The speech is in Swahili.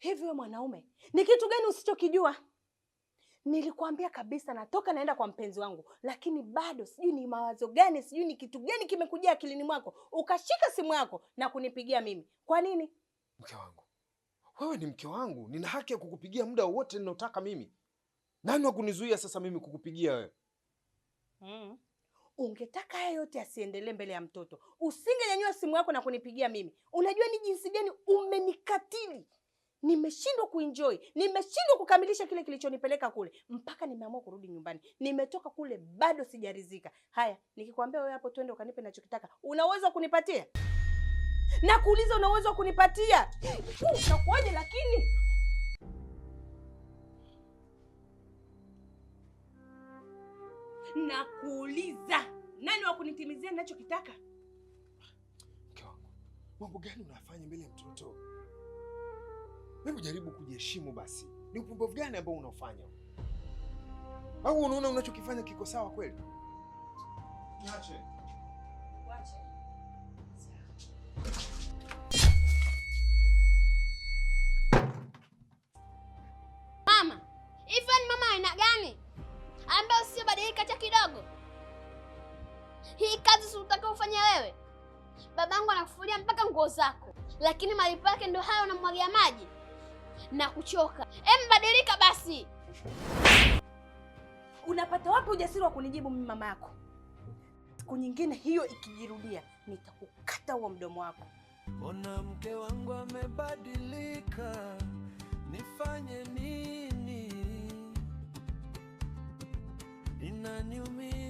Hivi wewe mwanaume, ni kitu gani usichokijua? Nilikwambia kabisa natoka naenda kwa mpenzi wangu, lakini bado sijui ni mawazo gani, sijui ni kitu gani kimekujia akilini mwako, ukashika simu yako na kunipigia mimi. Kwa nini? Mke wangu, wewe ni mke wangu, nina haki ya kukupigia muda wowote ninaotaka mimi. Nani wa kunizuia sasa mimi kukupigia wewe? Ungetaka haya yote yasiendelee mbele ya mtoto, usingenyanyua simu yako na kunipigia mimi. Unajua ni jinsi gani umenikatili? Nimeshindwa kuenjoy, nimeshindwa kukamilisha kile kilichonipeleka kule, mpaka nimeamua kurudi nyumbani. Nimetoka kule bado sijaridhika. Haya, nikikwambia wewe hapo twende ukanipe ninachokitaka, una uwezo wa kunipatia? Na kuuliza, una uwezo wa kunipatia? Utakuwaje lakini? Na kuuliza, nani wa kunitimizia ninachokitaka? Mke wangu, mambo gani unafanya mbele ya mtoto? Hebu jaribu kujiheshimu basi. Ni upumbavu gani ambao unaofanya? Au unaona unachokifanya kiko sawa kweli? Niache. Wache. Mama, hivi ni mama aina gani ambayo usiyobadilika hata kidogo? Hii kazi si unatakiwa ufanye wewe. Babangu anakufulia mpaka nguo zako, lakini malipo yake ndio hayo, unamwagia maji na kuchoka. Badilika basi. Unapata wapi ujasiri wa kunijibu mimi mama yako? Siku nyingine hiyo ikijirudia, nitakukata huo mdomo wako. Ona mke wangu amebadilika, nifanye nini? Inaniumiza.